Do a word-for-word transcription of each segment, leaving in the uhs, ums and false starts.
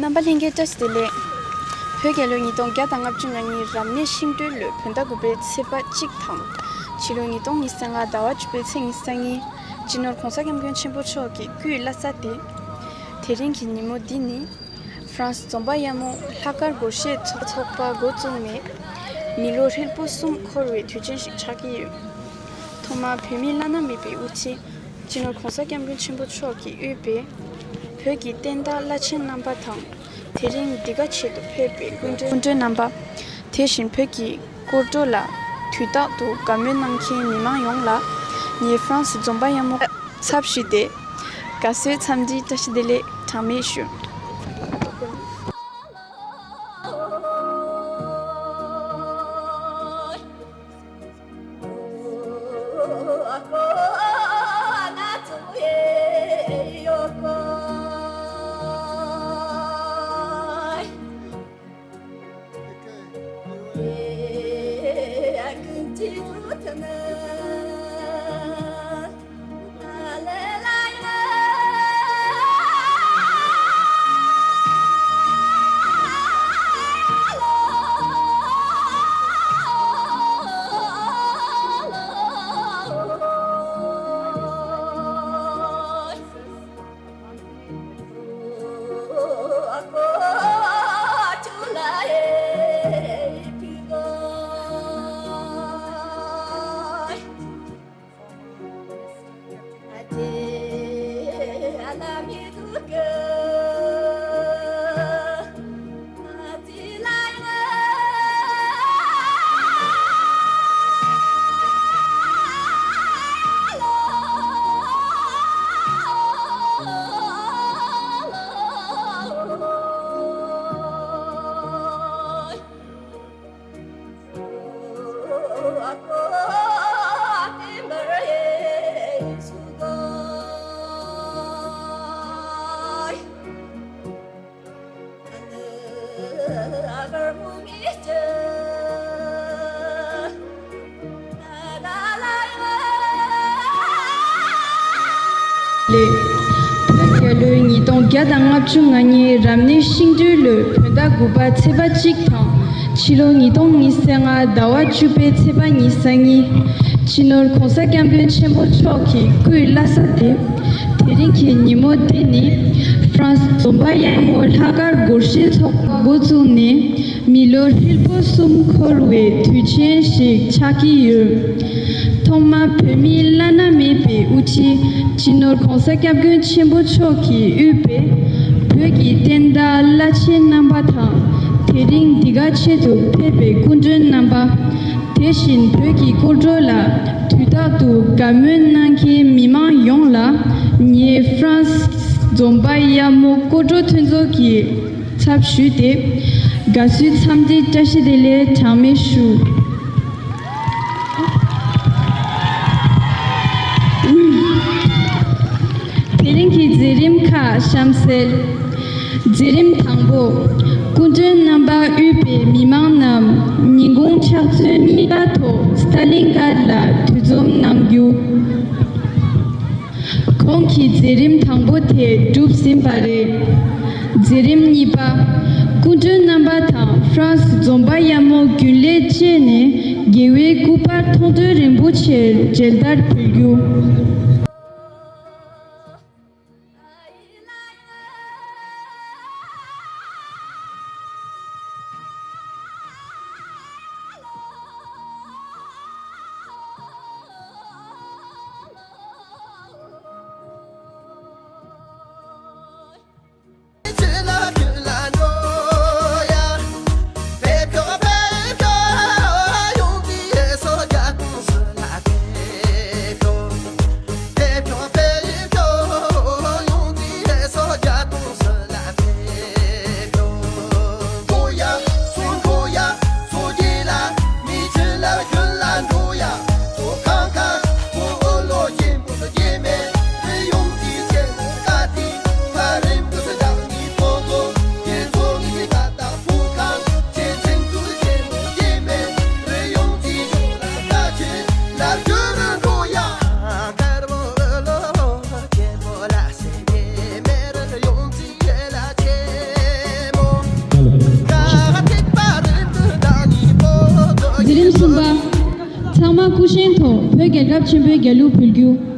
རྣམ་པ་ལྷན་རྒྱས་བཀྲ་ཤིས་བདེ་ལེགས། བོད་རྒྱལ་ལོ་ཉིས་སྟོང་བརྒྱ་དང་ལྔ་བཅུ་ང་གཉིས་རབ་གནས་ཤིང་སྦྲུལ་ལོའི་བོད་ཟླ་དགུ་པའི་ཚེས་པ་གཅིག་དང་། ཕྱི་ལོ་ཉིས་སྟོང་ཉི་ཤུ་རྩ་ལྔ་ཟླ་བ་བཅུ་པའི་ཚེས་ཉི་ཤུ་རྩ་གཉིས། སྤྱི་ནོར་༸གོང་ས་༸སྐྱབས་མགོན་ཆེན་པོ་མཆོག་གི་སྐུའི་བླ་གཟའ་སྟེ། དེ་རིང་གི་ཉིན་མོ་འདི་ནི། ཧྥ་རན་སི་འཛོམས་པ་ཡག་མོ་ལྷག་དཀར་སྒོར་གཞས་ཚོགས་ཚོགས་པ་འགོ་བཙུགས་ནས། མི་ལོ་ཧྲིལ་པོ་གསུམ་འཁོར་བའི་དུས་ཆེན་ཞིག་ཆགས་ཀྱི་ཡོད། ཐོག་མར་བོད་མིའི་བླ་ན་མེད་པའི་དབུ་ཁྲིད། སྤྱི་ནོར་༸གོང་ས་༸སྐྱབས་མགོན་ཆེན་པོ་མཆོག་གིས་དབུས་པའི་བོད་ཀྱི་བསྟན་བདག་བླ་ཆེན་རྣམ་པ་དང་། དེ་རིང་འདི་ག་ཆེད་དུ་ཕེབས་པའི་སྐུ་མགྲོན་སྐུ་མགྲོན་རྣམ་པ། དེ་བཞིན་བོད་ཀྱི་སྐོར་བྲོ་ལ་དུས་རྟག་ཏུ་དགའ་མོས་གནང་མཁན་མི་མང་ཡོངས་ལ། ངས་ཧྥ་རན་སི་འཛོམས་པ་ཡག་མོ་ཚབ་ཞུས་ཏེ། དགའ་བསུའི་འཚམས་འདྲིའི་བཀྲ་ཤིས་བདེ་ལེགས་གྲངས་མེད་ཞུ། ལེགས། བོད་རྒྱལ་ལོའི་ཉིས་སྟོང་བརྒྱ་དང་ལྔ་བཅུ་ང་གཉིས་རབ་གནས་ཤིང་སྦྲུལ་ལོའི་བོད་ཟླ་དགུ་པ་ཚེས་པ་གཅིག་དང་། ཕྱི་ལོ་ཉིས་སྟོང་ཉི་ཤུ་རྩ་ལྔ་ཟླ་བ་བཅུ་པའི་ཚེས་པ་ཉི་ཤུ་རྩ་གཉིས། སྤྱི་ནོར་༸གོང་ས་༸སྐྱབས་མགོན་ཆེན་པོ་མཆོག་གི་སྐུའི་བླ་གཟའ་སྟེ། དེ་རིང་གི་ཉིན་མོ་འདི་ནི། ཧྥ་རན་སི་འཛོམས་པ་ཡག་མོ་ལྷག་དཀར་སྒོར་གཞས་ཚོགས་པ་འགོ་བཙུགས་ནས། མི་ལོ་ཧྲིལ་པོ་གསུམ་འཁོར་བའི་དུས་ཆེན་ཞིག་ཆགས་ཀྱི་ཡོད། ཐོག་མར་བོད་མིའི་བླ་ན་མེད་པའི་དབུ་ཁྲིད་སྤྱི་ནོར་༸གོང་ས་༸སྐྱབས་མགོན་ཆེན་པོ་མཆོག་གིས་དབུས་པའི་བོད་ཀྱི་བསྟན་བདག་བླ་ཆེན་རྣམ་པ་དང་། དེ་རིང་འདི་ག་ཆེད་དུ་ཕེབས་པའི་སྐུ་མགྲོན་རྣམ་པ། དེ་བཞིན་བོད་ཀྱི་སྐོར་བྲོ་ལ་དུས་རྟག་ཏུ་དགའ་མོས་གནང་མཁན་མི་མང་ཡོངས་ལ། ངས་ཧྥ་རན་སི་འཛོམས་པ་ཡག་མོ་སྐོར་བྲོ་མཐུན་ཚོགས་ཀྱི་ཚབ་ཞུས་ཏེ། དགའ་བསུའི་འཚམས་འདྲི་བཀྲ་ཤིས་བདེ་ལེགས་གྲངས་མེད་ཞུ། དེ་རིང་གི་མཛད་རིམ་ཁག་གཤམ་གསལ། མཛད་རིམ་དང་པོ། སྐུ་མགྲོན་རྣམ་པ་དབུས་པའི་མི་མང་རྣམས་ཉིན་གུང་ཕྱག་ཚོད་གཉིས་པ་ཐོག་སྟ་ལིན་གྷར་ལ་འདུ་འཛོམས་གནང་རྒྱུ། གོང་གི་མཛད་རིམ་དང་པོ་དེ་གྲུབ་ཟིན་པ་རེད། མཛད་རིམ་གཉིས་པ། སྐུ་མགྲོན་རྣམ་པ་དང་ཧྥ་རན་སི་འཛོམས་པ་ཡག་མོ་རྒྱུན་ལས་བཅས་ནས་རྒྱལ་བའི་སྐུ་པར་མཐོང་གྲོལ་རིན་པོ་ཆེར་མཇལ་དར་ཕུལ་རྒྱུ། སྐུ་བཞེངས་ཐོག་བོད་རྒྱལ་ཁབ་ཆེན་པོའི་རྒྱལ་གླུ་འབུལ་རྒྱུ།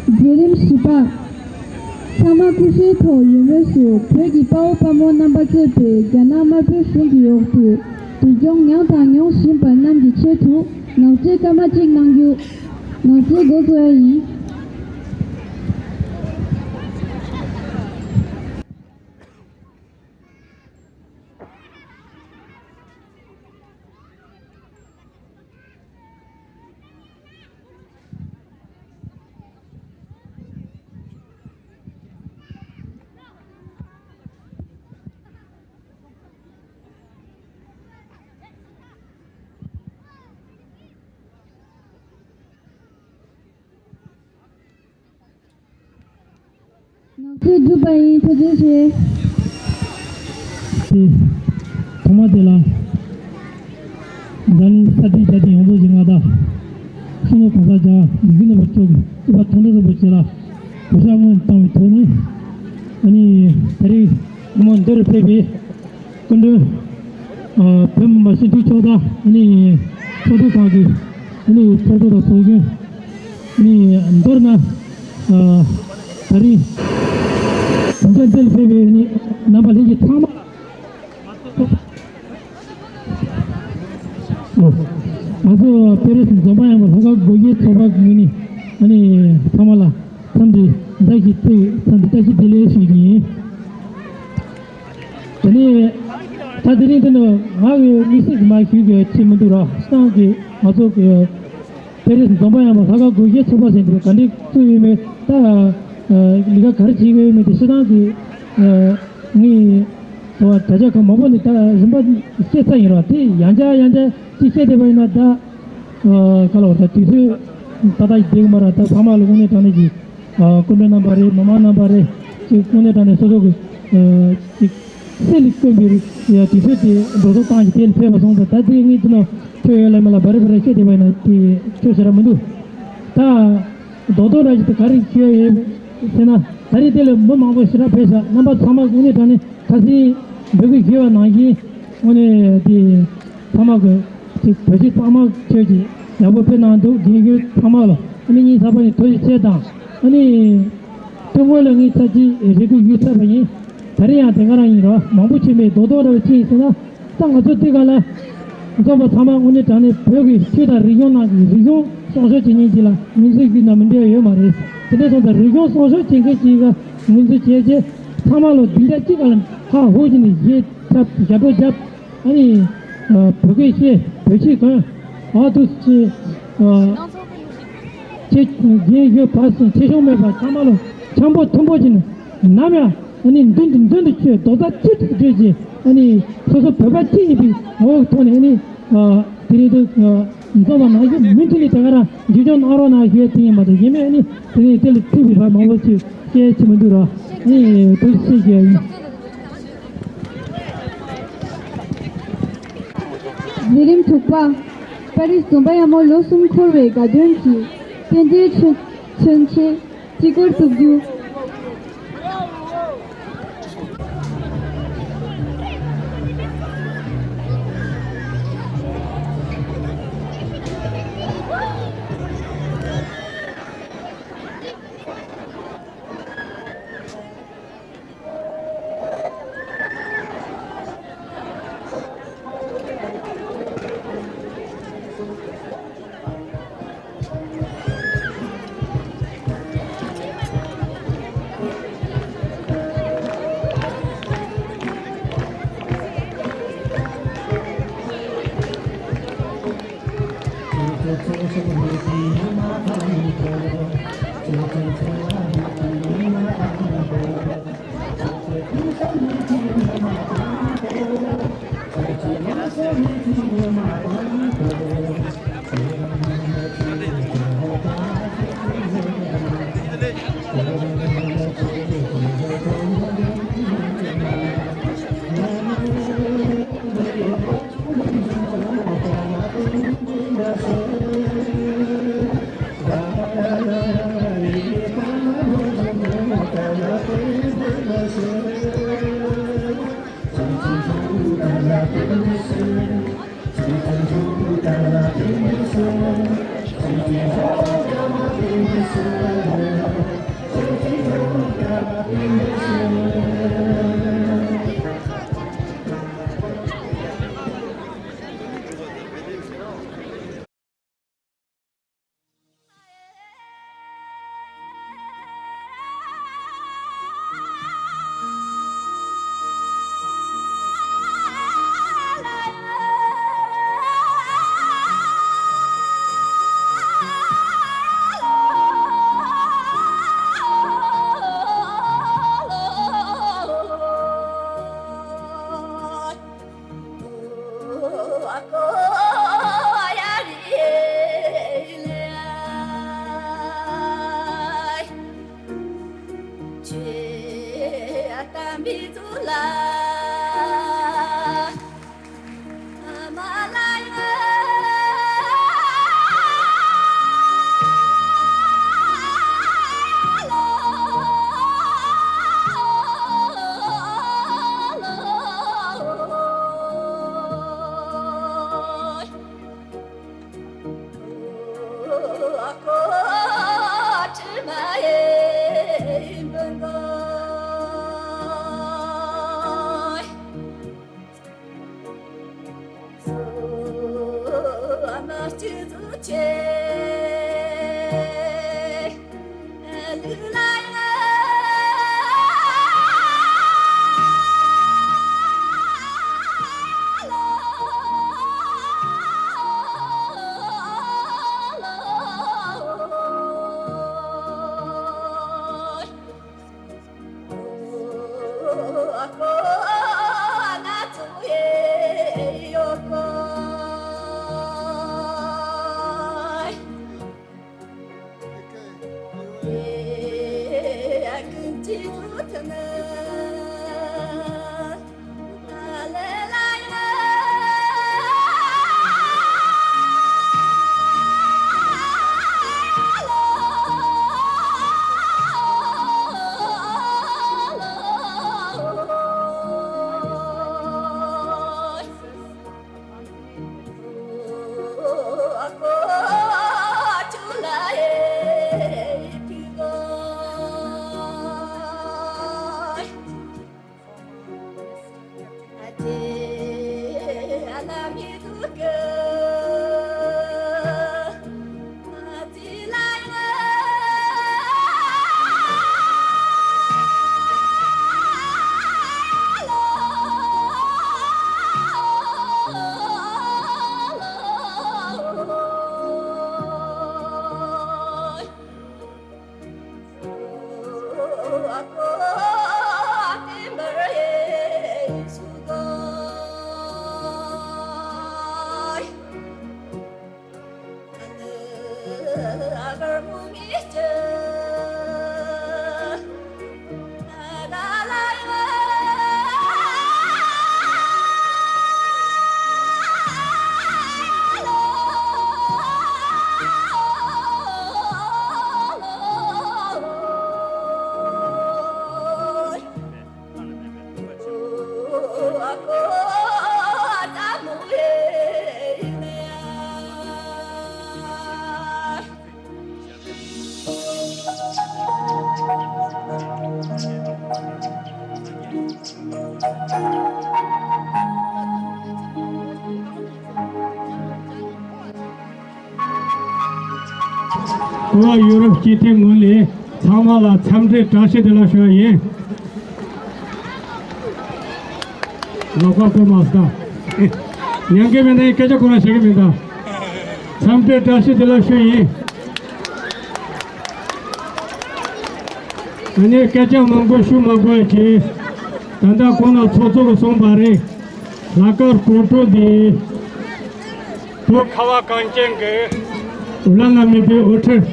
མཛད་རིམ་བཞི་པ། ཚང་མ་སྐུ་བཞེངས་ཐོག་ཡུན་རིང་སུ་བོད་ཀྱི་དཔའ་བོ་དཔའ་མོ་རྣམ་པ་གཙོས་པའི་རྒྱ་ནག་དམར་པོའི་གཞུང་གི་འོག་ཏུ་སྡུག་སྦྱོང་མྱངས་དང་མྱོང་བཞིན་པ་རྣམས་ཀྱི་ཆེད་དུ་ངག་བཅད་སྐར་མ་གཅིག་གནང་རྒྱུ། ངག་བཅད་འགོ་འཛུགས་ཡ་ཡིན། ངག་བཅད་གྲུབ་པ་ཡིན། ཐུགས་རྗེ་ཆེ། ཐོག་མ་དེ་ལ། འཛམ་གླིང་ས་བསྒྲིགས་བྱ་དེ་ཡོངས་རྫོགས་ཀྱི་མངའ་བདག་ཤེས་རབ་གོང་ས་རྒྱལ་བ་ཡིད་བཞིན་ནོར་བུ་མཆོག་གི་སྐུ་པར་མཐོང་གྲོལ་རིན་པོ་ཆེ་ལ་གུས་ཞབས་སྔོན་བཏང་བའི་ཐོག་ནས། ཨ་ནི་ད་རེས་ཐོག་མར་མདོ་རུ་ཕེབས་པའི་སྐུ་མགྲོན། ཨ། བོད་མི་མང་སྤྱི་འཐུས་མཆོག་དང་ཨ་ནི་ཚོགས་འདུ་ཁག་གི་ཨ་ནི་ཚོགས་གཙོ་དང་ཚོགས་གཞོན། ཨ་ནི་མདོར་ན། ཨ། ད་རེས་གྲུབ་འབྲས་འདི་ལ་ཕེབས་པའི་ཨ་ནི་རྣམ་པ་ལྷན་རྒྱས་ཚང་མ། ང་ཚོ་པེ་རེ་སི་འཛམ་བུ་གླིང་ལྷན་ཁག་སྒོ་དབྱེ་ཚོགས་པ་གི་ངོས་ནས་ཨ་ནི་ཚང་མ་ལ་འཚམས་འདྲི་བཀྲ་ཤིས་བདེ་ལེགས། འཚམས་འདྲི་བཀྲ་ཤིས་བདེ་ལེགས་ཞུ་གི་ཡིན། དེ་ནས་ད་དེ་རིང་འདི་ནི་ང་གི་དམིགས་བསལ་གྱི་མ་ཞུ་གི་ཆེད་མི་འདུག་ར། སང་གི་ང་ཚོ་གི་པེ་རེ་སི་འཛམ་བུ་གླིང་ལྷན་ཁག་སྒོ་དབྱེ་ཚོགས་པ་ཟེར་འདི་ག་འདྲས་བཙུགས་ཡོད་མེད། ད་ལས་ཀ་ག་རེ་བྱེད་ཀྱི་ཡོད་མེད་དེ་སྤྱིར་བཏང་གི་ངས་དྲ་རྒྱ་ཁག་མང་པོ་ནས་ད་རིམ་པ་བཤད་ཚར་ཡིན་ར། དེ་ཡང་བསྐྱར་ཡང་བསྐྱར་ཅིག་བཤད་བསྡད་པ་ཡིན་ན། ད་ག་ལ་བ་ད་དུས་ཚོད་ཏག་ཏག་ཅིག་བསྡད་ཀྱི་མ་རེད། ད་ཚང་མ་ལ་དངོས་གནས་དྲང་གནས་ཀྱི་སྐུ་མགྲོན་རྣམ་པ་རེད། མི་མང་རྣམ་པ་རེད། ཅིག་དངོས་གནས་དྲང་གནས་སོ་སོ་གི་ཅིག་སེམས་ལ་བསྐྱོན་པའི་དུས་ཚོད་དེ་འགྲོ་སོང་བཏང་ཞིག་དེ་ལ་ཕེབས་པ་སོང་ཙང་། ད་དེ་ངས་དེ་ནང་ཐོས་ཡོད་ལ་མེད་ལ་བ་རེ་བ་རེ་བཤད་བསྡད་པ་ཡིན་ན་དེ་ཆོག་ཤེས་ར་མི་འདུག་ད་རྡོག་རྡོག་ར་ཞིག་ད་ག་རེ་ཞུ་ཡ་ཡོད་ཟེར་ན། ད་རེས་དེ་ལ་མི་མང་པོ་ཞེ་དྲག་ཕེབས་ཤག་རྣམ་པ་ཚང་མ་དངོས་གནས་དྲང་གནས་ཁ་སང་འབོད་སྐུལ་ཞུས་པ་ནང་བཞིན་དངོས་གནས་དེ་ཚང་མ་གི་ཅིག་བོད་སྤྱི་ཚང་མ་ཁྱོད་ཀྱི་ ཡག་པོ་ཕེབས་གནང་འདུག་རྒན་གཞོན་ཚང་མ་ལ་ཨ་ནི་སྙིང་ཐག་པ་ནས་ཐུགས་རྗེ་ཆེ་དང་། ཨ་ནི་ཐུགས་ངོ་ལ་ངས་ཚར་གཅིག་རེ་སྐུལ་ཞུ་ཚར་བ་ཡིན། ད་རེས་ཡང་དེ་ག་རང་ཡིན་རོགས། མང་པོ་ཕྱིན་པའི་རྡོག་རྡོག་འདྲ་བ་ཅི་ཡིན་ཟེར་ན། ད་ང་ཚོ་འདི་ག་ལ་འཛོམས་པ་ཚང་མ་དངོས་གནས་དྲང་གནས་བོད་ཀྱི་ཆོས་དང་རིག་གཞུང་ནང་གི་རིག་གཞུང་སྲུང་སྐྱོབ་བྱེད་མཁན་ཅིག་ལ་ངོས་འཛིན་ཞུས་ན་མི་འདྲ་ཡོད་མ་རེད། དེ་འདྲ་སོང་ཙང་རིག་གཞུང་སྲུང་སྐྱོབ་བྱེད་མཁན་ཅིག་ལ་ངོས་འཛིན་བྱས་རྗེས་ཚང་མ་ལོ་འདི་འདྲ་གཅིག་ག་ལ་ཧ་ཧུ་བྱས་ནས་ཞེ་ཐབས་ཞབས་བྲོ་བརྒྱབ། ཨ་ནི། བོད་སྐད་བཤད། བོད་ཆས་གོན། ཨ་དུ་ཆེ། ཆེ་རྒན་ཡོད་བར་སོང་ཆེ་ཆུང་མེད་པར་ཚང་མ་ལ་འཆམ་པོ་མཐུན་པོ་བྱས་ནས་ནམ་ཡང་ཨ་ནི་མདུན་དུ་མདུན་དུ་བསྐྱོད་རྡོག་རྩ་གཅིག་ཏུ་སྤྲོད་ཅིང་ཨ་ནི་སོ་སོ་བོད་པ་གཅིག་ཡིན་པའི་ངོ་བོའི་ཐོག་ནས་ཨ་ནི་དེ་རིང་དུ་འཛོམས་པ་ནང་བཞིན་མུ་མཐུད་ནས་དེ་ག་རང་མཇལ་འཕྲད་གནང་རོགས་གནང་ཞུ་ཡ་དེ་ཡིན་མ་གཏོགས་གཞན་མེད། ཨ་ནི་དེ་རིང་དེ་ལ་ཐུག་པའི་བར་མང་པོ་ཅིག་བཤད་ཆེ་མི་འདུག་ར། ཨ་ནི་ཐུགས་རྗེ་ཆེ་ཞུ་ཡ་ཡིན། མཛད་རིམ་དྲུག་པ། པ་རིས་འཛོམས་པ་ཡག་མོ་ལོ་གསུམ་འཁོར་བའི་དགའ་སྟོན་གྱི་རྟེན་འབྲེལ་མཚོན་མཚོན་ཆེད་སྤྲི་གོར་བཙུགས་རྒྱུ། གོ་བ་ཡུ་རོབ་སྤྱི་འཐུས་ངོས་ནས་ཚང་མ་ལ་འཚམས་འདྲི་བཀྲ་ཤིས་བདེ་ལེགས་ཞུ་བ་ཡིན། ལོག་པ་དཔེ་མ་སོང་། ཉན་གི་མེད་ན་ཡིན། སྐད་ཆ་ཁོ་རང་བཤད་གི་མེད་ད། འཚམས་འདྲི་བཀྲ་ཤིས་བདེ་ལེགས་ཞུ་ཡིན། ཨ་ནི་སྐད་ཆ་མང་པོ་ཞུ་མ་དགོས་ཀྱི། ད་ལྟ་ཁོང་རྣམ་ཚོགས་གཙོ་གིས་གསུངས་པ་རེད། ལྷག་དཀར་སྤོ་བོ་འདི་བོད་ཁ་བ་གངས་ཅན་གྱི་བླ་ན་མེད་པའི་དབུ་ཁྲིད་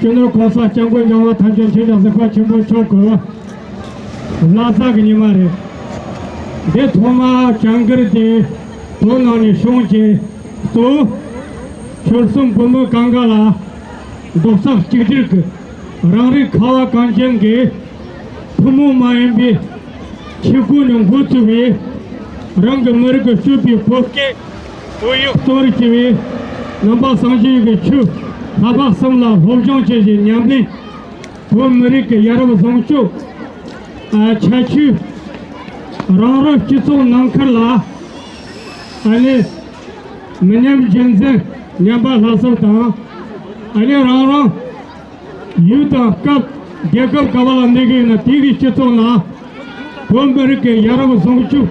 སྤྱི་ནོར་༸གོང་ས་༸སྐྱབས་མགོན་རྒྱལ་བ་ཐམས་ཅད་མཁྱེན་ཅིང་གཟིགས་པ་ཆེན་པོ་མཆོག་གི་བླ་གཟའ་གི་ཉི་མ་རེད། འདི་ཐོག་མ་བྱ་འགུལ་འདི་བོད་ནང་ནས་བྱུང་རྗེས་གཙོ་བོ་ཆོལ་གསུམ་བོད་མི་གང་ག་ལ་རྡོག་རྩ་གཅིག་སྒྲིལ་གྱིས་རང་རེའི་ཁ་བ་གངས་ཅན་གྱི་ཐུན་མོང་མ་ཡིན་པའི་ཆས་གོས་ནས་འགོ་བཙུགས་པའི་རང་གི་མི་རིགས་ཀྱི་སྤྱོད་པའི་བོད་སྐད་བོད་ཡིག་གཙོ་བོར་བྱས་པའི་ནང་པ་སངས་རྒྱས་ཀྱི་ཆོས་ལྷ་བབས་གསུམ་ལ་སློབ་སྦྱོང་བྱས་ཤིང་ཉམས་ལེན། བོད་མི་རིགས་ཀྱི་ཡ་རབས་བཟང་སྤྱོད་ཨ་ཁྱད་ཆོས། རང་རང་སྤྱི་ཚོགས་ནང་ཁུལ་ལ་ཨ་ནི་མི་ཉམས་རྒྱུན་འཛིན་ཉམས་པ་སླར་གསོ་དང་། ཨ་ནི་རང་རང་ཡུལ་དང་སྐབས་རྒྱལ་ཁབ་ག་བ་ལ་གནས་ཀྱི་ཡོད་ན་དེ་གི་སྤྱི་ཚོགས་ནང་བོད་མི་རིགས་ཀྱི་ཡ་རབས་བཟང་སྤྱོད།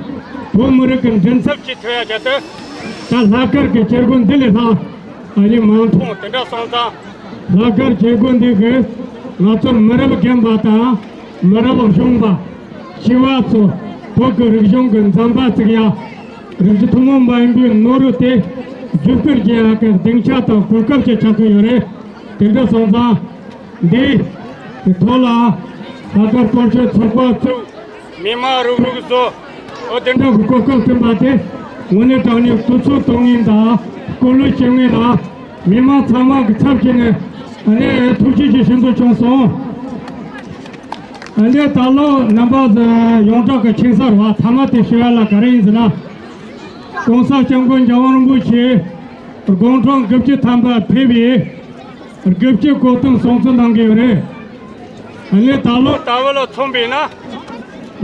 བོད་མི་རིགས་ཀྱི་མགྲིན་ཚབ་ཅིག་ཐུབ་ཡ་ཆེད་དུ་ད་ལྷག་དཀར་གྱི་བྱ་སྒོ་འདི་ལས་ལྷག་ཨ་ནི་མང་མཐོང་དེ་འདྲ་སོང་ཙང་། ལྷག་དཀར་བྱ་སྒོ་འདི་གིས་ང་ཚོ་མི་རབས་རྒན་པ་དང་མི་རབས་གཞོན་པ་བྱིས་པ་ཚོ་བོད་ཀྱི་རིག་གཞུང་གི་མཛངས་པ་བརྩིགས་ཡ། རིག་གཞུང་ཐུན་མོང་མ་ཡིན་པའི་ནོར་བུ་དེ་བརྒྱུད་སྤེལ་བྱེད་ཡག་གི་སྡིངས་ཆ་དང་གོ་སྐབས་ཅིག་ཆགས་ཀྱི་ཡོད་རེད། དེ་འདྲ་སོང་ཙང་། འདི་གི་ཐོག་ལ་ལྷག་དཀར་སྤོ་ཆེན་ཚོགས་པ་ཚོས་མི་མང་རུག་རུག་བཟོ། འོ་དེ་འདྲ་གི་གོ་སྐབས་བསྐྲུན་པ་དེ་དངོས་གནས་དྲང་གནས་སྐུ་གཟུགས་བཏང་ངེས་དང་སྐུ་ལུས་སྤྱོད་ངེས་ལ་མི་མང་ཚང་མ་གི་ཚབ་བྱས་ནས་ཨ་ནི་ཐུགས་རྗེ་ཆེ་ཞུ་འདོད་བྱུང་སོང་། ཨ་ནི་ད་ལོ་རྣམ་པ་ཚོ་ཡོངས་གྲགས་ཀྱི་ཆིང་ས་རུ་བ་མཐའ་མ་དེ་ཞུ་ཡ་ལ་ག་རེ་ཡིན་ཟེར་ན།༸གོང་ས་༸སྐྱབས་མགོན་རྒྱལ་བ་རིན་པོ་ཆེ་དགུང་གྲངས་དགུ་བཅུ་ཐམ་པ་ཕེབས་པའི་དགུ་བཅུ་གོ་བདུན་སྲུང་བརྩི་གནང་གི་ཡོད་རེད། ཨ་ནི་ད་ལོ་ད་བར་ལ་མཚོན་པས་ན་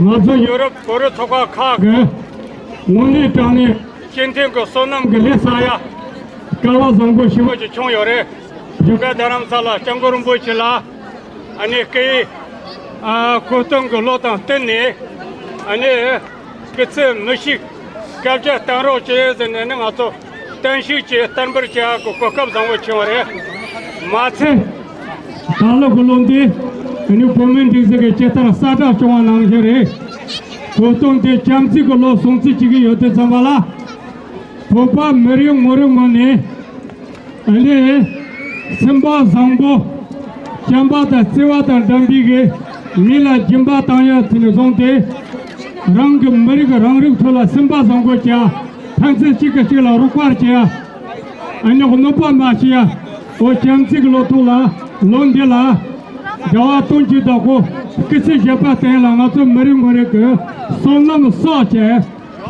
ང་ཚོ་ཡུ་རོབ་བོད་རིགས་ཚོགས་པ་ཁག་གི་དངོས་གནས་དྲང་གནས་སྤྱི་འཐུས་ཀྱི་བསོད་ནམས་ཀྱི་ལས་བསགས་ཡ་སྐལ་བ་བཟང་པོ་ཞེ་པོ་ཅིག་བྱུང་ཡོད་རེད། བཞུགས་སྒར་རྡ་རམ་ས་ལ་༸སྐྱབས་མགོན་རིན་པོ་ཆེ་ལ་ཨ་ནི་སྐུའི་ཨ་གོ་སྟོན་གྱི་བློ་དང་བསྟུན་ནས་ཨ་ནི་སྐུ་ཚེ་མི་ཤིགས་སྐད་ཆ་གཏང་རོགས་བྱེད་ཟེར་ནས་ནི་ང་ཚོ་བསྟན་བཤིག་བྱས་བསྟན་འབུལ་བྱེད་ཡག་གི་གོ་སྐབས་བཟང་པོ་བྱུང་བ་རེད། མ་ཚད་ད་ལོ་གི་ལོ་འདི་ཨ་ནི་བོད་མིའི་སྒྲིག་འཛུགས་ཀྱི་ཇི་ལྟར་གསལ་བསྒྲགས་བྱུང་བ་ནང་བཞིན་རེད། གོ་སྟོན་དེ་བྱམས་བརྩེ་གི་ལོ་སྲུང་བརྩི་བྱེད་ཀྱི་ཡོད་དུས་ཙམ་པ་ལ་བོད་པ་མི་རེ་ངོ་རེ་ངོས་ནས། ཨ་ནི། སེམས་པ་བཟང་པོ། བྱམས་པ་དང་བརྩེ་བ་དང་ལྡན་པའི་གི་མི་ལ་སྦྱིན་པ་བཏང་ཡ་དེ་ནས་བཟུང་སྟེ། རང་གི་མི་རིགས་རང་རིགས་ཐོག་ལ་སེམས་པ་བཟང་པོ་བྱ། ཕན་ཚུན་གཅིག་གིས་གཅིག་ལ་རོགས་པ་བྱེད་ཡ། ཨ་ནི་གནོད་པ་མ་བྱེད་ཡ། འོ་བྱམས་བརྩེ་གི་ལོ་ཐོག་ལ་ལོ་འདི་ལ། དགའ་བ་དོན་གྱི་བདག་པོ་སྐུ་ཚེ་ཞབས་པད་བརྟན་ལ་ང་ཚོ་མི་རིགས་མི་རིགས་ཀྱི་བསོད་ནམས་གསོག་བྱས།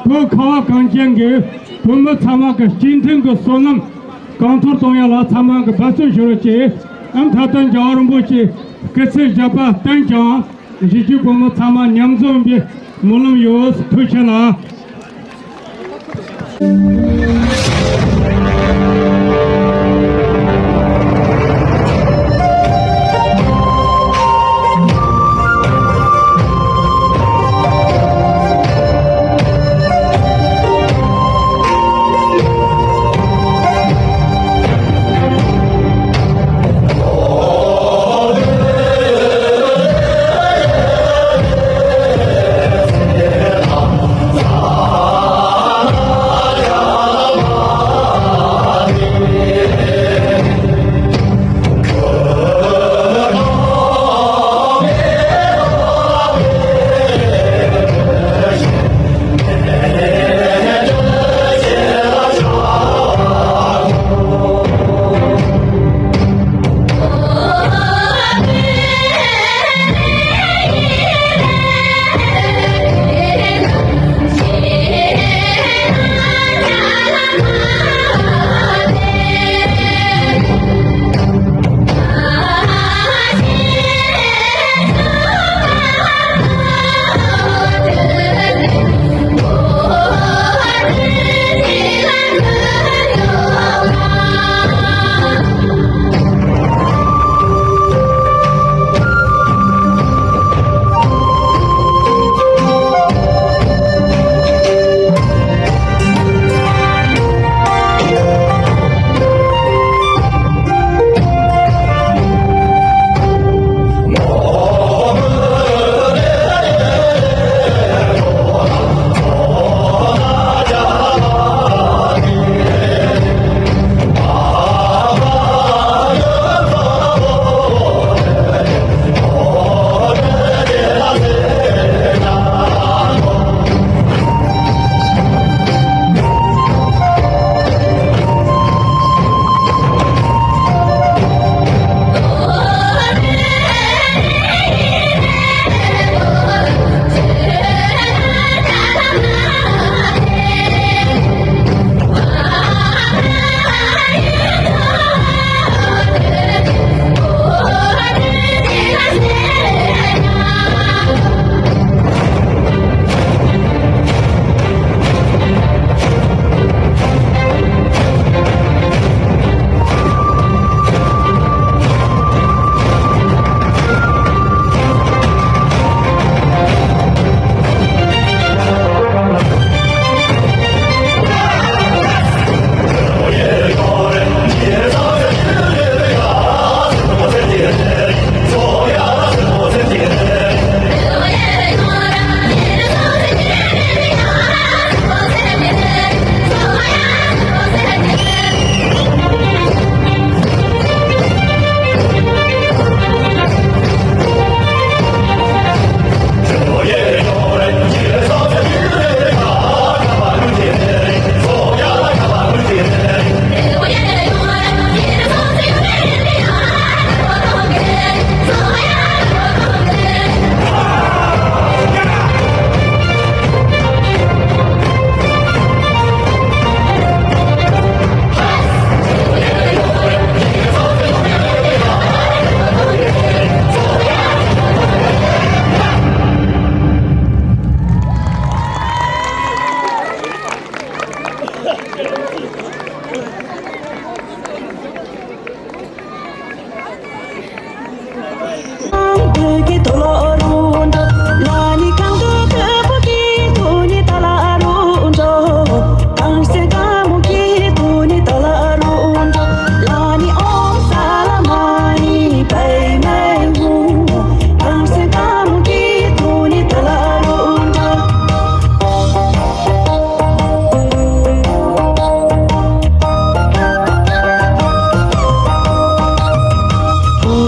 བོད་ཁ་བ་གངས་ཅན་གྱི་བོད་མི་ཚང་མ་གི་སྤྱི་མཐུན་གྱི་བསོད་ནམས་གང་ཐོར་གཏོང་ཡ་ལ་ཚང་མ་གི་འབད་བརྩོན་ཞུ་རོགས་བྱེད། ཨ་མཐའ་དོན་རྒྱལ་བ་རིན་པོ་ཆེ་སྐུ་ཚེ་ཞབས་པད་བརྟན་ཅིང་གཞིས་བྱེས་བོད་མི་ཚང་མ་མཉམ་འཛོམས་པའི་སྨོན་ལམ་ཡོད། ཐུགས་རྗེ་ཆེ་ལ། ཕོ་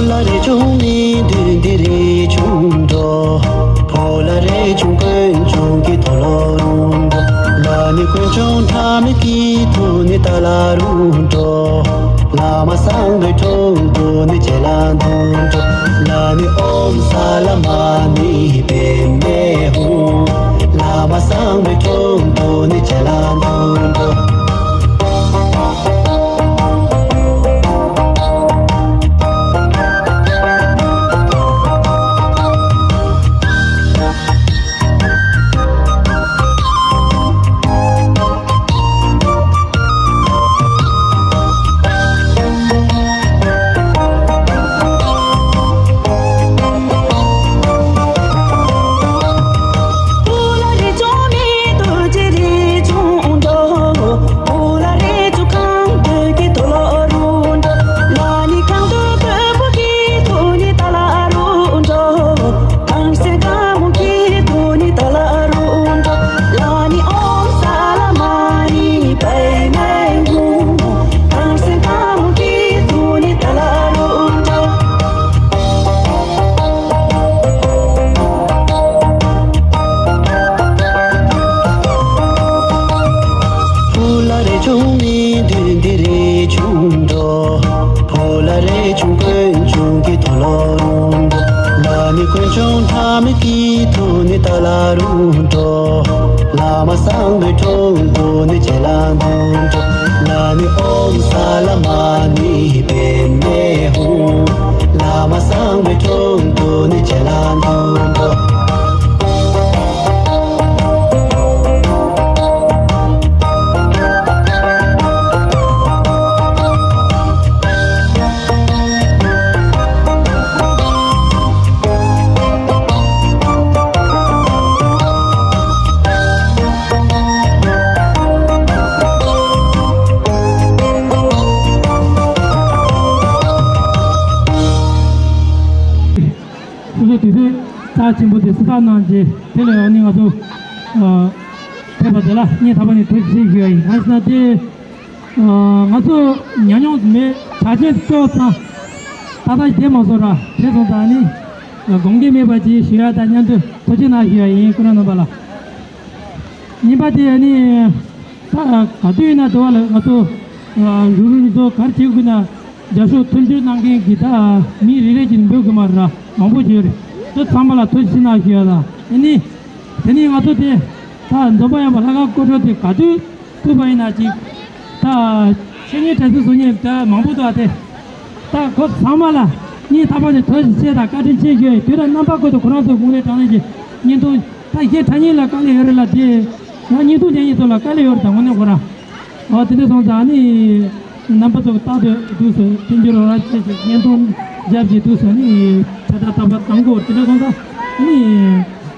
ལ་རས་ཆུང་ནི་མདུན་འདི་རས་ཆུང་འགྲོ། ཕོ་ལ་རས་ཆུང་དཀོན་མཆོག་གི་དོ་ལོ་རུ་འགྲོ། ལ་ནི་དཀོན་མཆོག་ཕྲ་མོ་གི་དོ་ནི་ཏ་ལ་རུ་འགྲོ། བླ་མ་སངས་རྒྱས་ཁྲོ་དོ་ནི་ཅེ་ལ་འདུ་འགྲོ། ལ་ནི་ཨོཾ་ས་ལ་མ་ནི་པདྨེ་ཧཱུྃ། བླ་མ་སངས་རྒྱས་ཁྲོ་དོ་ནི་ཅེ་ལ་འདུ་འགྲོ། རུ་འགྲོ། བླ་མ་བཟང་པོའི་དྲུང་དུ་ནི་ཁྱེད་ལ་འདུད་འགྲོ། ན་ནི་ཨོཾ་ས་ལ་མ་ཎི་པདྨེ་ཧཱུྃ། བླ་མ་བཟང་པོའི་དྲུང་དུ་ནི་ཁྱེད་ལ་འདུད་འགྲོ། སོ་སོ་དུས་ཚོད་རྩ་ཆེན་པོ་དེ་གསོལ་ཐབ་གནང་རྗེས་དེ་ལས་ཡང་ནི་ང་ཚོ་ཨ་ཕེབས་པ་དེ་ལ་སྙིང་ཐག་པ་ནས་ཐུགས་རྗེ་ཆེ་ཞུ་ཡ་ཡིན། གང་ཡིན་ཟེར་ན་དེ་ཨ་ང་ཚོ་ཉམས་མྱོང་མེད་གྲགས་ཅན་དུ་སྐྱོར་ཙང་ཏག་ཏག་བསྡད་མ་སོང་ར། དེ་སོང་ཙང་ནི་དགོངས་འགལ་མེད་པ་ཅིག་ཞུ་ཡ་དང་མཉམ་དུ་ཐུགས་རྗེ་གནང་ཞུ་ཡ་ཡིན། སྐུ་ན་རྣམ་པ་ལ། གཉིས་པ་དེ་ནི་ད་ག་དུས་ཡིན་ན་དུ་བ་ལ་ང་ཚོ་རུ་རུ་ཚོ་ག་རེ་བྱེད་དགོས་ན། རྒྱབ་སྐྱོར་མཐུན་འགྱུར་གནང་མཁན་གྱི་ད་མི་རེ་རེ་གྱིས་འབོད་དགོས་མ་རེད། མང་པོ་ཞིག་ཡོད་རེད། དེ་ཚང་མ་ལ་ཐུགས་རྗེ་ཆེ་གནང་ཞུ་ཡ་ལ། ཨ་ནི་དེ་ནི་ང་ཚོ་དེ་ད་འཛོམས་པ་ཡོད་པ་ལྷ་ཁང་སྐོར་བྲོ་དེ་ག་དུས་ཐུག་པ་ཡིན་ན་ཅིག་ད་ཆེད་གཉེར་དྲན་གསོ་བཟོ་མཁན་ད་མང་པོ་འདུག་ཨ། དེ་ད་ཁོ་ཚང་མ་ལ་སྙིང་ཐག་པ་ནས་ཐུགས་རྗེ་ཆེ་དང་བཀའ་དྲིན་ཆེ་ཞུ་ཡ་ཡིན། དུས་དང་རྣམ་པ་ཀུན་ཏུ་ཁོ་རང་ཚོ་དགུང་ལོའི་གྲངས་ལས་ཀྱི་བརྙན་ཐུང་ད་གཞན་དྲ་བརྙན་ལ་དཀའ་ལས་ཡོད་རེད་ལ། དེ་ཡང་བརྙན་ཐུང་དེ་གཉིས་ཚོ་ལ་དཀའ་ལས་ཡོད་རེད། ད་དངོས་གནས་ཁོ་རང་། ཨོ་དེ་འདྲ་སོང་ཙང་ནི་རྣམ་པ་ཚོ་རྟག་ཏུ་འདུག་སེ་མཐུན་འགྱུར་རོགས་རམ་བྱེད་ཅིག་བརྙན་ཐུང་རྒྱབ་ཅིག་འདུག་སེ་ནི་ཁྱབ་བསྒྲགས་རྟག་པར་གཏང་དགོས། དེ་འདྲ་སོང་ཙང་ནི་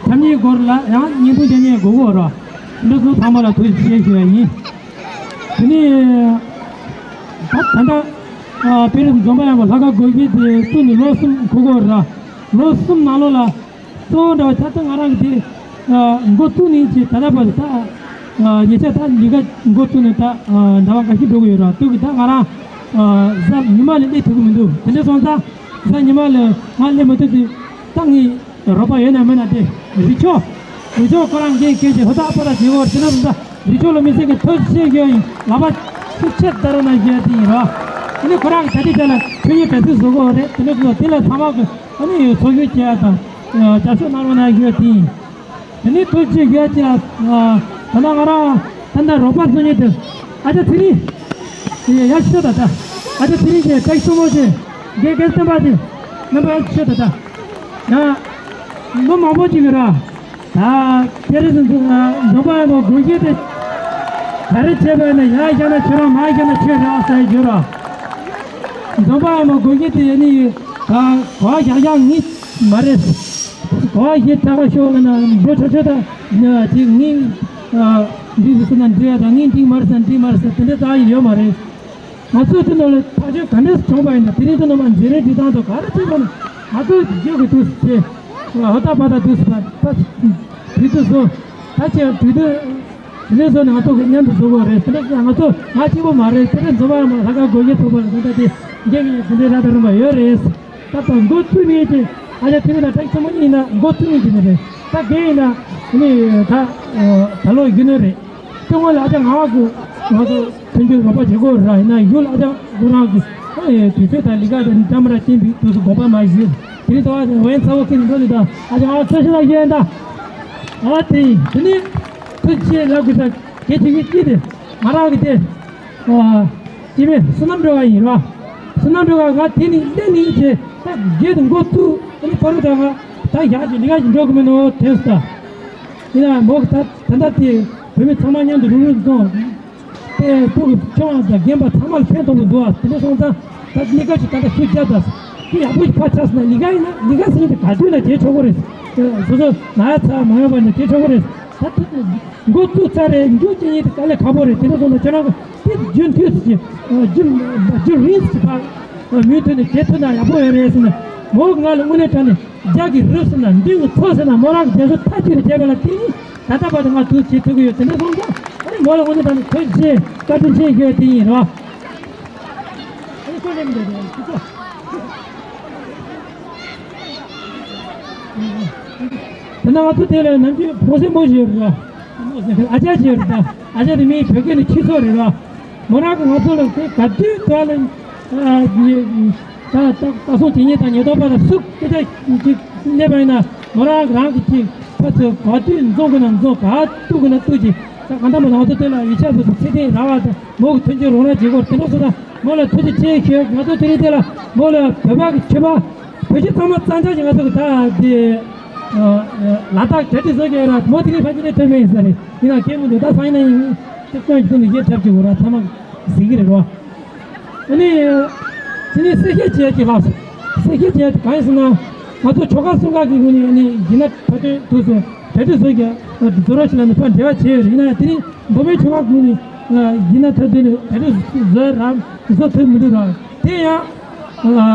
ཁྱབ་བརྙན་སྐོར་ལ་ཡང་བརྙན་ཐུང་རྒྱབ་མཁན་དགོས་ཀྱི་ཡོད་རེད། དེ་འདྲ་སོང་ཚང་མ་ལ་ཐུགས་རྗེ་ཆེ་ཞུ་ཡ་ཡིན། དེ་ནི་ད་ད་ལྟ་ཨ་དཔེ་རིས་འཛོམས་པ་ཡོད་པ་ལྷ་ཁང་སྒོ་འབྱེད་དེ་བཙུགས་ནས་ལོ་གསུམ་འཁོར་གྱི་ཡོད་རེད། ལོ་གསུམ་ནང་ལོགས་ལ། གཙོ་བོ་འདྲ་བ་ཆ་ཚང་ང་རང་གི་དེ་འགོ་བཙུགས་ནས་ཀྱི་ད་ལྟ་བར་དུ་ད་ཉེ་ཆར་ད་ལས་ཀ་འགོ་བཙུགས་ནས་ད་ཟླ་བ་འགའ་ཤས་འགྲོ་གི་ཡོད་ར། དུས་ཀྱི་ད་ང་རང་གཟའ་ཉི་མ་ལས་སླེབས་ཐུབ་ཀྱི་མི་འདུག་དེ་འདྲ་སོང་ཙང་གཟའ་ཉི་མ་ལས་ང་སླེབས་མ་ཐུབ་དུས་ད་ངའི་རོགས་པ་ཡོད་ན་མེད་ན་དེ་རི་ཆོས་རི་ཆོས་ཁོ་རང་འགན་འཁྱེར་གྱི་ཧོ་ད་ཨ་ཕ་ར་བྱེད་འོར་དེ་འདྲ་སོང་ཙང་། རི་ཆོས་ལ་མི་སེར་གྱི་ཐུགས་རྗེ་ཆེ་ཞུ་ཡ་ཡིན། ལག་པ་ཤུགས་ཆེ་བརྡབ་རོགས་གནང་ཞུ་ཡ་དེ་ཡིན་རོགས། དེ་ནས་ཁོ་རང་གི་ད་ལྟའི་ཆ་ལ་ཆོས་ཉིད་དྲན་གསོ་བཟོ་གི་ཡོད་རེད། དེ་འདྲ་སོང་ཙང་དེ་ལ་ཚང་མ་གི་ཨ་ནི་ཚོགས་ཞུགས་བྱེད་ཡ་དང་རྒྱབ་སྐྱོར་གནང་རོགས་གནང་ཞུ་ཡ་དེ་ཡིན། དེ་ནས་ཐུགས་རྗེ་ཆེ་ཞུ་ཡ་ཅིག་ཨ་ད་ལྟ་ང་རང་ད་ལྟ་རོགས་པ་གསོ་མཁན་དེ་ཨ་ཅག་ཚེ་རིང་ཡ་ཤོད་ད་ད་ཨ་ཅག་ཚེ་རིང་གིས་ཏེག་སུ་མོ་ཅིག་རྒན་རྒན་སེམས་པ་ཅིག་རྣམ་པ་ཡ་ཤོད་ད་ད་ཡ་ལོ་མང་པོ་ཅིག་ཡོད་ར། ད་དེ་རིང་འཛོམས་པ་ཡོད་པ་སྒོ་འབྱེད་དེ་ག་རེ་བྱས་པ་ཡིན་ན། ཡར་བཞག་ན་ཁྱོད་རང་། མར་བཞག་ན་ཁྱོད་རང་ཟེར་རྒྱུ་ར། འཛོམས་པ་ཡོད་པ་སྒོ་འབྱེད་དེ་ཡིན་ནི་ག་ག་བ་བཞག་བཞག་ངེས་མ་རེད། ག་བ་ཞིག་ཐག་ཤོར་ན་འགྲོ་ཆོག་ཆོག་ད་ཅིག་ངེས་འགྲིག་ཟེར་ན་འགྲིག་ཡ་དང་ངེས་འགྲིག་མ་རེད་ཟེར་ན་འགྲིག་མ་རེད་ཟེར་དེ་འདྲ་རྩ་ཡི་ཡོད་མ་རེད། ང་ཚོས་དེ་ནང་ལ་ཐག་གཅོད་ག་འདྲས་བྱུང་བ་ཡིན་ན། དེ་རིང་དུ་ནང་མ་འཛིན་རིམ་སྒྲིག་སྟངས་དང་ག་རེ་བྱེད་པ་ན་ང་ཚོས་རྒྱུག་གི་འདུག་ཟེར། ཧོ་ད་པ་ད་འདུག་ཟེར་བ་ད་དུས་ཚོད་བཟོ། ད་ཆེ་དུས་ཚོད་དེ་ནས་བཟོ་ནས་ང་ཚོ་གི་མཉམ་དུ་བཟོ་དགོས་རེད། དེ་འདྲ་ང་ཚོ་ང་གཅིག་པོ་མ་རེད། དེ་འདྲ་འཛོམས་པ་ཡོད་པ་ལྷ་ཁང་སྒོ་འབྱེད་ཚོགས་པ་ལ་དེ་འདྲ་དེ་འགན་གི་དེ་འདྲའི་ར་ད་རིམ་པ་ཡོད་རེད། ད་ལྟ་འགོ་བཙུགས་ནས་ཀྱི་ཨ་ཅག་དེ་རིང་དང་ཏེག་སུ་མོ་གཉིས་ཡིན་ན་འགོ་བཙུགས་ནས་ཀྱི་ནི་རེད། ད་རྒན་ཡིན་ན་ནི་ད་ད་ལོ་རྒྱུ་ནོར་རེད། སྐྱོ་ངོ་ལ་ཨ་ཅག་ང་གི་ང་ཚོ་མཐུན་འགྱུར་རོགས་པ་བྱེད་དགོས་ར། ཡིན་ན་ཡུལ་ཨ་ཅག་ཁོ་རང་གི་ཨ་ཡེ་དུས་ཚོད་དང་ལས་ཀ་དང་འདྲ་མི་འདྲ་རྐྱེན་པས་དུས་སུ་དགོངས་པ་མ་ཞུས། དེ་རིང་ད་བ་ཝན་ཚ་བོ་ཁྱེད་འགྲོ་ནི་ད་ཨ་ཅག་ང་ཚོ་ཤི་ལ་ཡོད་ད། ཨ་དེ་ཡིན་དེ་ནི་ཐུགས་རྗེ་ལབ་དགོས་ས་གལ་ཆེ་གི་ཅི་དེ་ང་རང་གི་དེ། ཨ་སྐྱེ་དམན་བསོད་ནམས་སྒྲོལ་དཀར་ཡིན་ར། བསོད་ནམས་སྒྲོལ་དཀར་ང་དེ་ནི་སླེབས་ནི་ཡིན་ཅེས་ད་རྒྱུད་དུ་འགོ་བཙུགས་ཨ་ནི་ཕ་རུ་དང་ང་ད་ཡག་ཅིག་ལི་ཀ་ཅིག་འགྲོ་གི་མིན་ནོ་དེ་སུ་ད། ཡིན་ན་མོ་གི་ད་ད་ལྟ་དེ་བོད་མི་ཚང་མ་མཉམ་དུ་རུབ་རུབ་སོང་། དེ་ཕྲུ་གུ་ཆུང་བ་དང་རྒན་པ་ཚང་མར་ཕན་ཐོགས་པ་འདུག་ཨ། དེ་འདྲ་སོང་ཙང་ད་ལི་ཀ་ཅིག་ད་ལྟ་ཤུགས་རྒྱབ་ད། དེ་ཡག་པོ་ཞིག་ཕར་ཆགས་སོང་ན་ལི་ཀ་ཡིན་ན་ལི་ཀ་ཟེར་མཁན་དེ་ག་དུས་ན་བྱེད་ཆོག་གི་རེད། སོ་སོ་ན་ཡ་ཚ་མ་ཡོང་བ་ན་བྱེད་ཆོག་གི་རེད། ད་འགོ་བཙུགས་ཚར་རེད། མཇུག་སྐྱེལ་ཡས་དེ་དཀའ་ལས་ཁག་པོ་རེད། དེ་འདྲ་སོང་ན་ཁྱེད་རང་གི་དེ་རྒྱུན་མཐུད་ཀྱི་རྒྱུན་རྒྱུན་རིང་ཞིག་ཕར་མུ་མཐུད་ནས་བྱེད་ཐུབ་ན་ཡག་པོ་ཡོད་རེད་ཟེར་ན། མོ་ང་ལ་དངོས་གནས་དྲང་ནས་རྒྱ་གི་རུ་ཟེར་ན་འདི་གི་ཚོ་ཟེར་ན་མོ་རང་གི་རྒྱ་ཤོག་མཐའ་གཅིག་ཏུ་བྱས་པ་ལ་དེ་ནི་ད་ལྟ་བར་དུ་ང་དུ་བྱེད་ཐུབ་ཀྱི་ཡོད། དེ་འདྲ་སོང་ཙང་ཨ་ནི་མོ་ལ་དངོས་གནས་དྲང་ནས་ཐུགས་རྗེ་བཀའ་དྲིན་ཆེ་ཞུ་ཡ་དེ་ཡིན་རོགས། ཨ་ནི་ཁོ་ལེན་འདོད་དེ་ཁྱི་ཚོ། དེ་ན་ང་ཚོ་དེ་ལ་ནམ་རྒྱུན་ཕོ་སེ་མོ་ཞིག་ཡོད་རེད་ཨ། ཨ་ཅག་ཞིག་ཡོད་རེད་ད། ཨ་ཅག་དེ་མིང་བོད་སྐད་ནས་ཁྱི་ཚོ་རེད་ར། མོ་རང་གི་ང་ཚོ་ལ་དེ་ག་དུས་དུ་ལ་ད་ད་སོང་དེ་ཉིད་དང་ཉེ་དོག་པ་ལ་སུ་སྐད་ཆ་ཅིག་སླེབས་པ་ཡིན་ན་མོ་རང་གི་རང་གི་ཅིག་ཕར་ཚུར་ག་དུས་འཛོམས་དགོས་ན་འཛོམས། ག་ཐུག་དགོས་ན་ཐུག་ཅིག་ད་གང་ལྟར་མ་ང་ཚོ་དེ་ལ་ཡིག་ཆ་བཟོ་དུ་ཚེ་ཐེངས་ར་བ་དང་མོ་གི་མཐུན་རྐྱེན་རོགས་རམ་བྱེད་དགོས། དེ་འདྲ་སོང་ཙང་མོ་ལ་ཐུགས་རྗེ་ཆེ་ཞུ། ང་ཚོ་དེ་རིང་དེ་ལ་མོ་ལ་བོད་པ་གི་ཁྱད་པར་བོད་ཆས་ཚང་མ་གཙང་ཆ་ཞིག་ང་ཚོ་གི་ད་དེ་ལ་དྭགས་གྲ་སྒྲིག་བཟོ་གི་ཡོད་ར། མོ་དེ་རིང་ཕ་གི་ནས་ཐོན་མེད་ཡིན་ས་རེད། ཡིན་ན་སྐད་མི་འདུག་ད་སང་ཉིན་ན་ཡིན་དེ་སྐྱོན་གྱི་ཐོག་ནས་གཞས་འཁྲབ་ཀྱི་འོ་ར་ཚང་མ་གཟིགས་ཀྱི་རེད་རོ། ཨ་ནི། དེ་ནས་གསལ་བཤད་བྱས་ཀྱི་ལགས་སོ། གསལ་བཤད་བྱས་ཏེ་གང་ཡིན་ཟེར་ན། ང་ཚོ་ཆོལ་ཁ་གསུམ་ཀ་གི་ངོས་ནས་ཨ་ནི་ཡིན་ན་ཐོ་ཐོན་དུས་སུ་གྲ་སྒྲིག་བཟོ་རྒྱུ་བཟོ་རོགས་ཞེས་ལ་ནི་ཕར་འབྲེལ་བ་བྱས་ཡོད་རེད། ཡིན་ན་ཡང་དེ་རིང་མདོ་སྨད་ཆོལ་ཁ་ངོས་ནས་ཡིན་ན་ཐོ་ཐོན་གྲ་སྒྲིག་བཟོ་རམ་བཟོ་ཐུབ་མི་འདུག་ར། དེ་ཡང་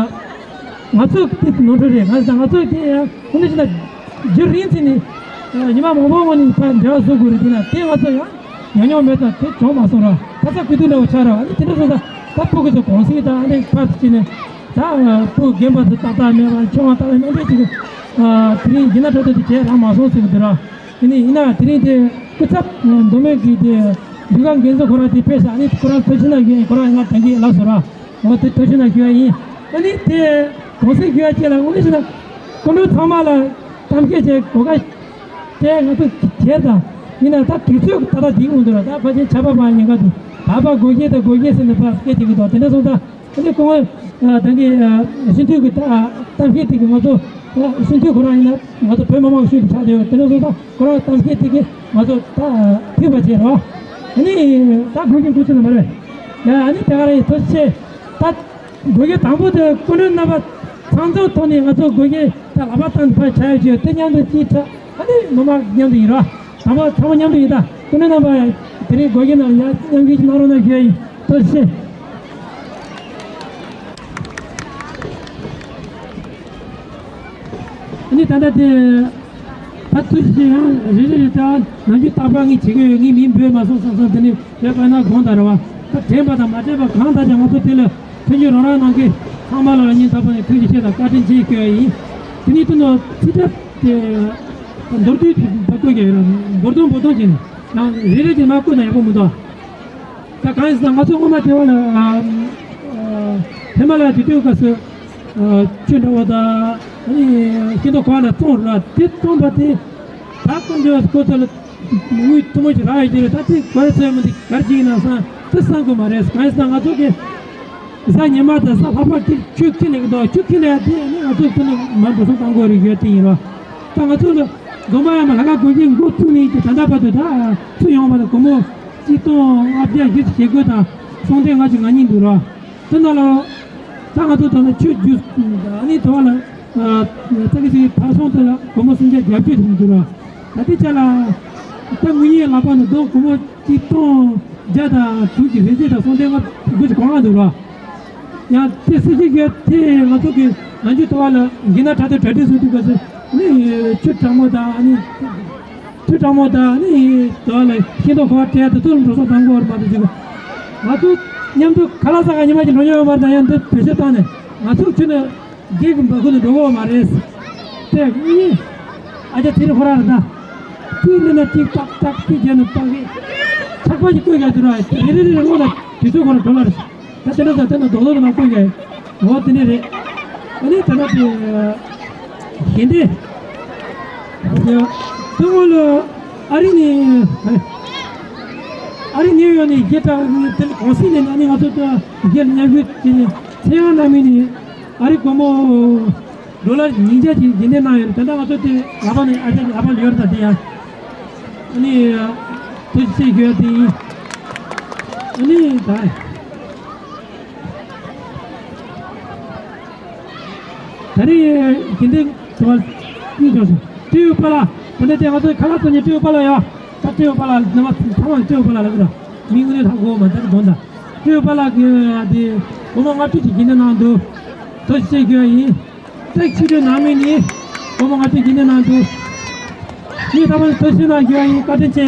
ང་ཚོ་དེ་ནོར་འཁྲུལ་རེད། ང་ཚོ་ང་ཚོ་དེ་ཡང་ཁོང་ཚོ་ཞིག་ལ་རྒྱུན་རིང་ཚེ་ནས་ཉི་མ་མང་པོ་སྔོན་ནས་ཕར་འབྲེལ་བ་བཟོ་དགོས་རེད། དེ་ན་དེ་ང་ཚོ་ཡང་། ཉམས་མྱོང་མེད་ཙང་དེ་བྱུང་མ་སོང་ར། ད་ས་ཀུན་ཏུ་འདྲ་བོ་ཆགས་ར། ཨ་ནི་དེ་འདྲ་སོང་ཙང་ད་ཕྲུ་གུ་ཚོ་གུང་སེང་དང་ཨ་ནི་ཕར་ཕྱིན་ནས་ད་ཕྲུ་གུ་རྒན་པ་ཚོ་ཏག་ཏག་མེད་པ་ཆུང་བ་ཏག་ཏག་མེད་འདྲ་ཅིག་དེ་རིང་ཡིན་ན་འགྲོ་ཐུབ་དེ་བྱས་རང་མ་སོང་ཟེར་གི་འདུག་ར། དེ་ནས་ཡིན་ན་དེ་རིང་དེ་སྐུ་ཚབ་མདོ་སྨད་ཀྱི་དེ་འདུས་ཁང་འགན་གཙོ་ཁོ་རང་དེ་ཕེབས་ཤག་ཨ་ནི་ཁོ་རང་ཐུགས་རྗེ་གནང་ཞུ་ཡིན། ཁོ་རང་ང་དྲན་གི་ལབ་སོང་ར། འོ་དེ་ཐུགས་རྗེ་གནང་ཞུ་ཡ་ཡིན། ཨ་ནི་དེ་གུང་སེང་ཞུ་ཡ་བཅས་ལ་དངོས་གནས་བྱས་ན་སྐུ་མགྲོན་ཚང་མ་ལ་གཏམ་བཤད་བྱས་གོ་སྐབས། དེ་ང་ཚོ་བྱས་དང་ཡིན་ན་ད་དུས་ཚོད་ད་ལྟ་འདི་འོང་འདུག་ལ། ད་ཕལ་ཆེར་ཆར་པ་བབས་ཉེན་ཁ་འདུག་ད་ཕར་སྒོར་གཞས་དང་སྒོར་གཞས་ཟེར་ནས་ཕར་སྐད་ཅིག་གི་འདུག་དེ་འདྲ་སོང་ཙང་ཨ་ནི་སྐུ་ངོ་ད་གི་སྤྱི་འཐུས་ཀྱི་གཏམ་བཤད་དེ་གི་ང་ཚོ་སྤྱི་འཐུས་ཁོ་རང་ཡིན་ན་ང་ཚོ་བོད་མི་མང་ཤོས་ཀྱི་ཆགས་བསྡད་ཡོད། དེ་འདྲ་སོང་ཙང་ཁོ་རང་གཏམ་བཤད་དེ་གི་ང་ཚོ་ད་ཐུག་པ་བྱས་རོགས། ཨ་ནི་ད་དགོས་ཀྱི་འདུག་ཚོད་མ་རེད། ཡ་ཨ་ནི་དེ་ག་རེ་ཐུགས་རྗེ་ཆེ། ད་དགོས་ཀྱི་དང་པོ་དེ་སྐུ་མགྲོན་རྣམ་པ་ཚང་འཛོམས་ཐོག་ནས་ང་ཚོ་དགོས་ཀྱི་ད་ལག་པ་བཏང་ཕར་བྱ་ཡོད་ཅེས་དེ་མཉམ་དུ་ཅིག་ཁྲ་ཨ་ནི་མི་མང་མཉམ་དུ་ཡིན་ར། དང་པོ་ཚང་མ་མཉམ་དུ་ཡིན། ད་སྐུ་མགྲོན་རྣམ་པ་དེ་རིང་དགོས་ཀྱི་རྣམས་ཡ་མཉམ་འགུལ་ཞིག་གནང་རོགས་གནང་ཞུ་ཡ་ཡིན། ཐུགས་རྗེ་ཆེ། ཨ་ནི་ད་ལྟ་དེ། ད་ཐུགས་རྗེ་ཆེ། ཡང་རེ་རེ་རེ་ད་ནམ་རྒྱུན་རྟག་པར་ངས་བྱེད་ཀྱི་ཡོད། ངས་མིང་འབོད་མ་སོང་བསམ་བསམ་དེ་ནས་བོད་པ་ན་དགོངས་དག་རེད་བ། ད་དྲན་པ་དང་མ་དྲན་པ་གང་ལྟར་ཀྱང་ང་ཚོ་དེ་ལ་མཐུན་འགྱུར་རོགས་རམ་གནང་མཁན་ཚང་མ་ལ་ལ་སྙིང་ཐག་པ་ནས་ཐུགས་རྗེ་ཆེ་དང་བཀའ་དྲིན་ཆེ་ཞུ་ཡ་ཡིན། དེ་ནས་དེ་ནང་ཚིག་ཐབས་དེ་མདོར་བསྡུས་དེ་བཀོད་ཀྱི་ཡོད་ལ། མདོར་དོན་བོ་དོན་བྱས་ནས་ཡང་རེ་རེ་བྱས་མ་བཀོད་ན་ཡག་པོ་མི་འདུག་ད་གང་ཡིན་ཟེར་ན་ང་ཚོ་སྔོན་མ་དེ་བ་ལ་ཨ་ཨ་ཧི་མ་ལ་ཡ་དེ་དུས་སྐབས་སུ་ཨ་ཆུ་འདྲ་བོ་དང་ཨ་ནི་ཤིང་ཏོག་གང་ལ་བཙོང་ར་དེ་བཙོང་པ་དེ་ད་ཀུན་འདྲ་བ་ཁོ་ཚོ་ལ་དངུལ་ཐུ་མོ་ཞིག་རག་ཡོད་ཀྱི་རེད། ད་དེ་ག་རེ་ཚོད་མི་འདུག་ག་རེ་བྱེད་ཀྱི་ན་བསམ་དེ་བསམ་དགོས་མ་རེད། གང་ཡིན་ཟེར་ན་ང་ཚོ་གི་གཟའ་ཉི་མ་དང་གཟའ་ལྷག་པ་དེ་ཆུ་འཁྱིལ་ནས་ཀྱི་འདུག་ཆུ་འཁྱིལ་ནས་དེ་ནི་ང་ཚོ་ཚོ་ནི་མ་འགྲོ་སོང་བཏང་དགོས་རེད་ཡོད་དེ་ཡིན་རོགས། ད་ང་ཚོ་ལ་སྒོ་མ་ཡ་མ་ལ་ཁ་སྒོ་འབྱེད་འགོ་བཙུགས་ནས་ཀྱི་ད་ལྟ་བར་དུ་ད་ཚུར་ཡོང་བ་ལ་སྒོར་མོ་གཅིག་སྟོང་ལྔ་བརྒྱ་བཞི་བཅུ་ཞེ་དགུ་དང་སྟོང་ཕྲག་ལྔ་བཅུ་ང་གཉིས་འདུག་ར། དེ་ནང་ལ་ད་ང་ཚོ་ད་ལ་ཆུ་རྒྱུ་ཨ་ནི་དེ་བ་ལ་ཙག་གི་ཅིག་ཕར་སོང་དེ་ལ་སྒོར་མོ་སུམ་བརྒྱ་བརྒྱད་ཅུ་ཞིག་འདུག་ར། ད་ལྟའི་ཆ་ལ་ད་དངུལ་ཉིས་ལག་པ་ནས་སྒོར་མོ་གཅིག་སྟོང་བརྒྱ་དང་དྲུག་ཅུ་རེ་བཞི་དང་སྟོང་ཕྲག་ལྔ་བཅུ་ཞེ་དགུ་ཅིག་གོང་ལ་འདུག་ར། ཡང་དེ་སྲིད་ཀྱི་གེ་དེ་ང་ཚོ་གི་ང་ཚོའི་ཐོག་ལ་འགྱིག་ནག་ཁྲ་ཐོག་གྲ་སྒྲིག་བཟོ་དུས་སྐབས་སུ་ནི་ཆུ་གྲང་མོ་དང་ནི་ཆུ་གྲང་མོ་དང་ནི་དོ་ལ་ཤིང་ཏོག་གོ་བ་སྤྲད་དུ་ཚུར་འགྲོ་སོང་དང་གོ་བར་མ་དུ་ཅིག་ང་ཚོ་མཉམ་དུ་ཁ་ལག་ཟ་ག་ཉི་མ་གཅིག་འགྲོ་མྱོང་ཡོད་མ་རེད། ཡང་འདི་བེད་སྤྱོད་བཏང་ནས་ང་ཚོ་ཆུ་ནི་རྒྱལ་གྱི་འབབ་ཁུལ་དུ་འགྲོ་གི་ཡོད་མ་རེད། དེ་ནི་ཨ་ཅག་ཚེ་རིང་ཁོ་རང་རེད་ད། དེ་ནི་ན་གཅིག་ཏག་ཏག་དེ་རྒྱལ་ནི་ཏག་གི་ཚགས་པ་ཞིག་བཀོད་ཡ་དུ་ར་རེ་རེ་རེ་རེ་ལོ་ལ་དུས་ཚོད་ཁོ་རང་འགྲོ་ལ་རེད། ད་དེ་འདྲ་ད་དེ་ན་རྡོག་རྡོག་ནང་བཀོད་ཡ་འོ་དེ་ནི་རེད། ཨ་ནི་ད་ལྟ་དེ་གཞན་དེ་དེ་ངོ་ལ་ཨ་རི་ནས་ཨ་རི་ནིའུ་ཡོག་ནས་རྒྱལ་དྲག་དེ་གོང་སྲིད་ནས་ཨ་ནི་ང་ཚོ་ད་རྒྱལ་མཉམ་ཞུགས་བྱས་ནས་ཚེ་དབང་རྣམ་གཉིས་ནས་ཨ་རི་སྒོར་མོ་ཌོ་ལར་ཉིས་བརྒྱ་ཅིག་རྗེས་འདེད་གནང་ཡོད་རེད། ད་ལྟ་ང་ཚོ་དེ་ལག་པ་ནས་ཨ་ཅག་ལག་པ་ལ་ཡོད་རེད། ད་དེ་ཡང་ཨ་ནི་ཐུགས་རྗེ་ཆེ་ཞུ་ཡ་དེ་ཡིན། ཨ་ནི་ད་ད་རེས་དགེ་འདུན་ཚོ་བ་གཉིས་འབྱོར་སོང་། སྤྲེའུ་པ་ལགས། ད་ལྟ་དེ་ང་ཚོའི་ཁ་ལག་བཙོང་མཁན་སྤྲེའུ་པ་ལགས་ཡ། ད་སྤྲེའུ་པ་ལགས་རྣམ་པ་ཚང་མ་སྤྲེའུ་པ་ལགས་ལབ་ཀྱི་ར། མིང་དངོས་གནས་ཧ་གོ་མ་ཐག་གི་དོན་དག་སྤྲེའུ་པ་ལགས་ཀྱིས་དེ་སྒོར་མོ་ལྔ་བཅུ་ཅིག་དགེ་འདུན་གནང་འདུག་ཐུགས་རྗེ་ཆེ་ཞུ་ཡ་ཡིན། ཏེག་ཆུ་ཆུ་ནང་མི་ནི་སྒོར་མོ་ལྔ་བཅུ་དགེ་འདུན་གནང་འདུག་ངས་ད་བར་ཐུགས་རྗེ་གནང་ཞུ་ཡ་ཡིན། བཀའ་དྲིན་ཆེ།